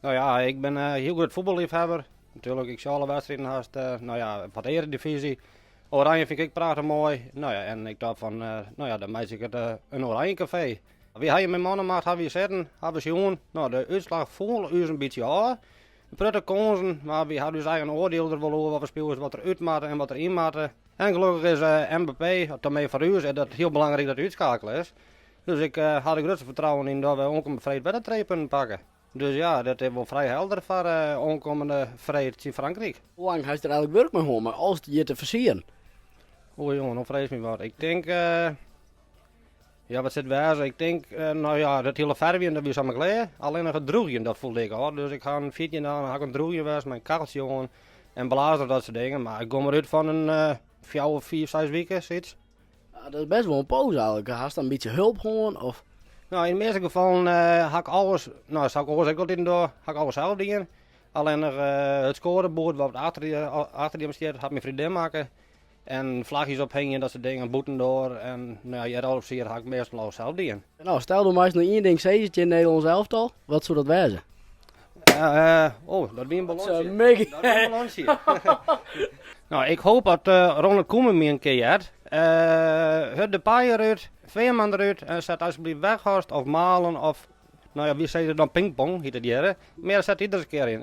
No ja, ik bin in hiel grut fuotballeafhawwer. Natuerlik, ik sjoch alle wedstriden hast, no ja, fan de earedivyzje. Oranje fyn ik ek prachtich moai. No ja, en ik tocht fan, no ja, dan meitsje ik it in oranje kafee. Wy ha hjir mei man en macht ha wy sitten, ha we sjoen. No, de útslach foel ús in bytsje ôf. In protte kânsen, mar wy ha ús eigen oardiel der wol oer wat de spilers wat der út moatte en wat der yn moatte. En gelokkich is Mbappé, teminsten foar ús, is dat hiel belangryk dat hy útskakele is. Dus ik ha der grutste fertrouwen yn dat we oankommende freed wer de trije punten pakke. Dus ja, dat is wol frij helder foar oankommende freed tsjin Frankryk. Hoe lang hast der eigenlik wurk mei hân mei alles hjir te fersieren? Oei jonge, no freegst my wat. Ik tink, ja wat sil it wêze, ik tink, no ja, dat hiele fervjen dat wie samar klear. Allinnich it drûgjen dat foel ek ôf. Dus ik ha in 14 dagen ha ik oan it drûgjen west mei in kacheltsje oan en blazer dat soart dingen. Mar ik gean mar út fan in fjouwer, fiif, seis wike, sayts. Ja, dat is best wol in poas eigenlik. Hast dan in bytsje hulp hân of? No, yn de measte gefallen ha ik alles, no sa ik oars ek altyd doch, ha ik alles sels dien. Allinnich it skoareboerd wat achter, achter jim stiet, hat myn freondin makke. En flagjes ophingje en dat soart dingen bûtendoar. En no ja, hjir alles hier ha ik meastal al sels dien. No, stel do meist noch ien ding sizze tsjin Nederlâns elftal, wat soe dat wêze? Oh, dat wie in ballontsje. Dat wie in ballontsje. No, ik hoop dat Ronald Koeman my in kear heart. Hurd Depay derút, Veerman derút en set alsjeblieft Weghorst of Malen of, no ja, wy sizze dan pingpong, hjit it hjir. Mar set dy der ris in kear yn.